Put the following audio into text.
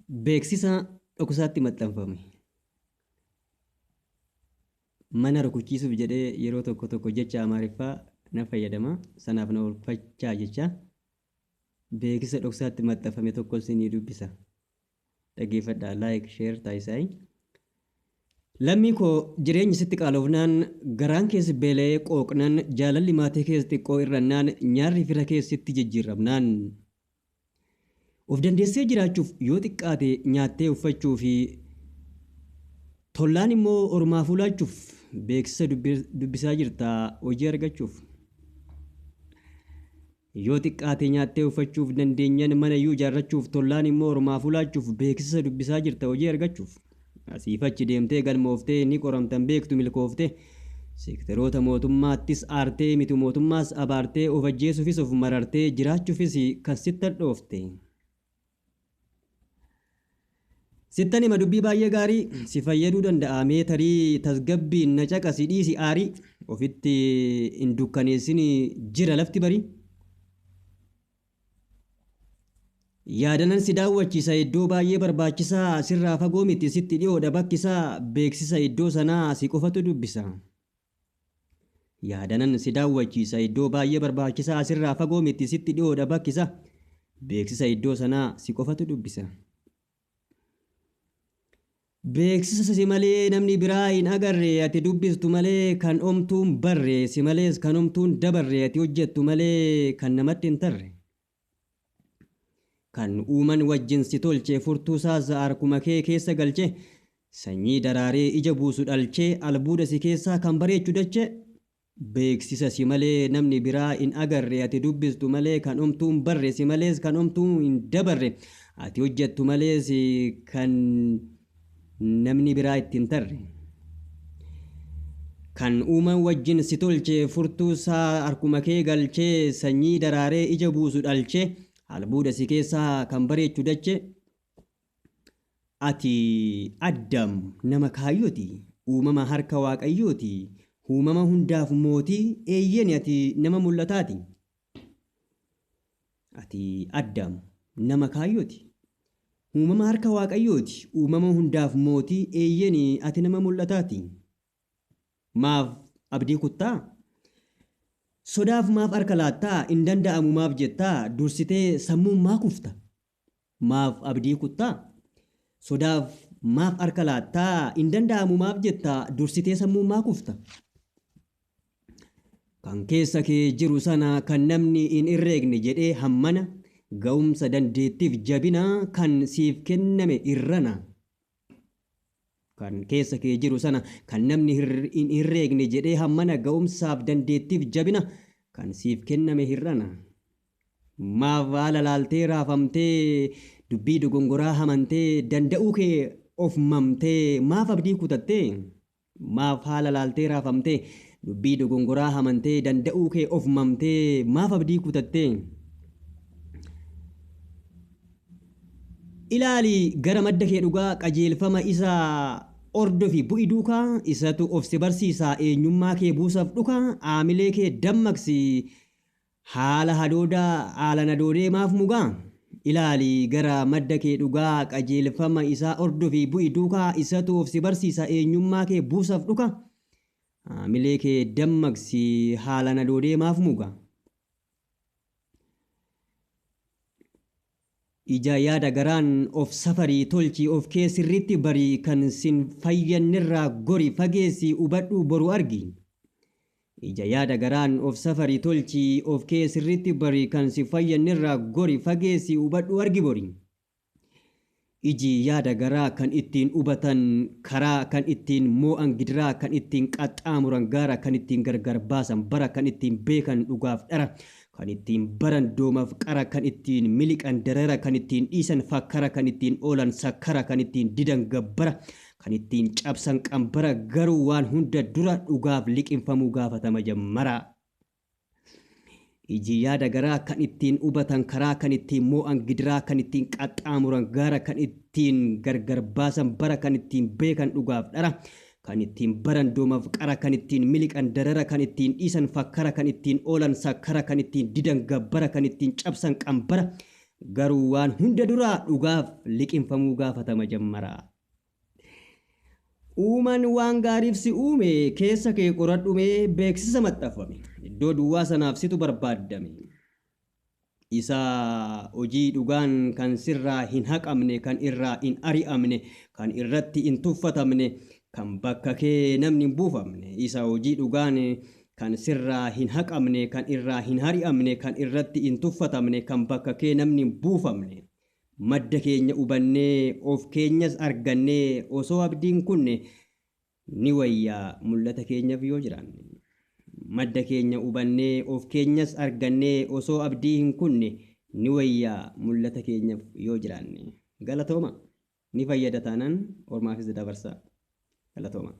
Beeksisa dhoksaatti maxxanfame. Mana rukuchiisuuf jedhee yeroo tokko tokko jecha Amaariffaa nan fayyadama. Sanaaf na oolfachaa jecha beeksisa dhoksaatti maxxanfame tokko isinii dubbisa. Dhaggeeffadhaa, like, share taasisaa. Lammii koo jireenyi sitti qaaloofnaan, garaan kees beela'ee qooqnaan, jaalalli maatii kees xiqqoo irrannaan, nyaarri fira kees sitti jijjiiramnaan. Of dandeessee jiraachuuf yoo xiqqaate nyaattee uffachuu fi tollaan immoo ormaaf ulaachuuf beeksisa dubbisaa jirta hojii argachuuf. Yoo xiqqaate nyaattee uffachuuf dandeenyaan mana iyyuu ijaarrachuuf tollaan immoo ormaaf ulaachuuf beeksisa dubbisaa jirta hojii argachuuf. Asiif achi deemtee galmooftee ni qoramtan beektu milkooftee seektaroota mootummaattis aartee miti mootummaas abaartee of ajjeesuufis of marartee jiraachuufis kan sitti dhoofte. Sittan hima dubbii baay'ee gaarii si fayyaduu danda'a mee tarii tasgabbiin na caqasi dhiisi aarii ofitti hin dukkaneessin jira lafti barii. Yaadanan si daawwachiisa iddoo baay'ee barbaachisaa sirraa fagoo miti sitti dhiyoodha bakkisaa beeksisa iddoo sanaa si qofatu dubbisa. Yaadanan si daawwachiisa iddoo baay'ee barbaachisaa sirraa fagoo miti sitti dhiyoodha bakkisaa beeksisa iddoo sanaa si qofatu dubbisa. Beeksisa si malee namni biraa hin agarre ati dubbistu malee kan omtuun barre si malees kan omtuun dabarre ati hojjettu malee kan namatti hin tarre. Kan uuman wajjin si tolche furtuu isaas harkuma kee keessa galche sanyii daraaree ija buusu dhalchee albuuda si keessaa kan bareechu dache. Beeksisa si malee namni biraa hin agarre ati dubbistu malee kan omtuun barre si malees kan omtuun hin dabarre ati hojjettu malees kan namni biraa ittiin tarre. Kan uuman wajjin si tolche furtuu isaa harkuma kee galchee sanyii daraaree ija buusu dhalchee albuuda si keessaa kan bareechu dache. Ati Addaam nama kaayyooti, uumama harka Waaqayyooti, uumama hundaaf mootii, eeyyeni ati nama mul'ataati. Ati Addaam nama kaayyooti, uumama harka Waaqayyooti, uumama hundaaf mootii, eeyyeni ati nama mul'ataati. Maaf abdii kuttaa? Sodaaf maaf harka laattaa? Hin danda'amu maaf jettaa? Dursitee sammuun maa kufta? Maaf abdii kuttaa? Sodaaf maaf harka laattaa? Hin danda'amu maaf jettaa? Dursitee sammuun maa kufta? Kan keessa kee jiru sana kan namni hin herreegne jedhee hammana ga'umsa dandeettiif jabina kan siif kenname irrana. Kan keessa kee jiru sana kan namni hin herreegne jedhee hammana ga'umsaaf dandeettiif jabina kan siif kenname hir'ana. Maaf haala laaltee raafamtee dubbii dogongoraa hamantee danda'uu kee of mamtee maaf abdii kutattee? Maaf haala laaltee raafamtee dubbii dogongoraa hamantee danda'uu kee of mamtee maaf abdii kutattee? Ilaali gara madda kee dhugaa qajeelfama isaa hordofi bu'i duukaa isatu of si barsiisaa eenyummaa kee buusaaf dhukaa aamilee kee dammaqsi haala hadoodaa haala nadoodee maaf mugaa? Ilaali gara madda kee dhugaa qajeelfama isaa hordofi bu'i duukaa isatu of si barsiisa eenyummaa kee buusaaf dhukaa aamilee kee dammaqsi haala nadoodee maaf mugaa? Ija yaada garaan of safarii tolchii of kee sirriitti barii kan sin fayyannirraa gori fageessi hubadhu boru argi. Ija yaada garaan of safarii tolchii of kee sirriitti barii kan si fayyannirraa gori fageessi hubadhu argi bori. Iji yaada garaa kan ittiin hubatan karaa kan ittiin moo'an gidiraa kan ittiin qaxxaamuran gaara kan ittiin gargar baasan bara kan ittiin beekan dhugaaf dhara kan ittiin baran doomaaf qara kan ittiin miliqan darara kan ittiin dhiisan fakkara kan ittiin oolan sakkara kan ittiin didan gabbara kan ittiin cabsan qambara garuu waan hunda dura dhugaaf liqinfamuu gaafatama jammara. Iji yaada garaa kan ittiin hubatan karaa kan ittiin moo'an gidiraa kan ittiin qaxxaamuran gaara kan ittiin gargar baasan bara kan ittiin beekan dhugaaf dhara kan ittiin baran doomaaf qara kan ittiin miliqan darara kan ittiin dhiisan fakkara kan ittiin oolan sakkara kan ittiin didan gabbara kan ittiin cabsan qambara Garuu waan hunda duraa dhugaaf liqinfamuu gaafatama jammaraa. Uumaan waan gaariif si uume keessa kee qoradhumee beeksisa maxxanfame. Iddoo duwwaa sanaaf situ barbaaddame. Isa hojii dhugaan kan sirraa hin haqamne, kan irraa hin ari'amne, kan irratti hin tuffatamne, kan bakka kee namni hin buufamne. Isa hojii dhugaan kan sirraa hin haqamne, kan irraa hin ari'amne, kan irratti hin tuffatamne, kan bakka kee namni hin buufamne. Madda keenya hubannee of keenyas argannee osoo abdiin kunne ni wayyaa mul'ata keenyaaf yoo jiraanne. Madda keenya hubannee of keenyas argannee osoo abdii hin kunne ni wayyaa mul'ata keenyaaf yoo jiraanne. Galatooma. Ni fayyada taanaan ormaafis dabarsaa. Galatooma.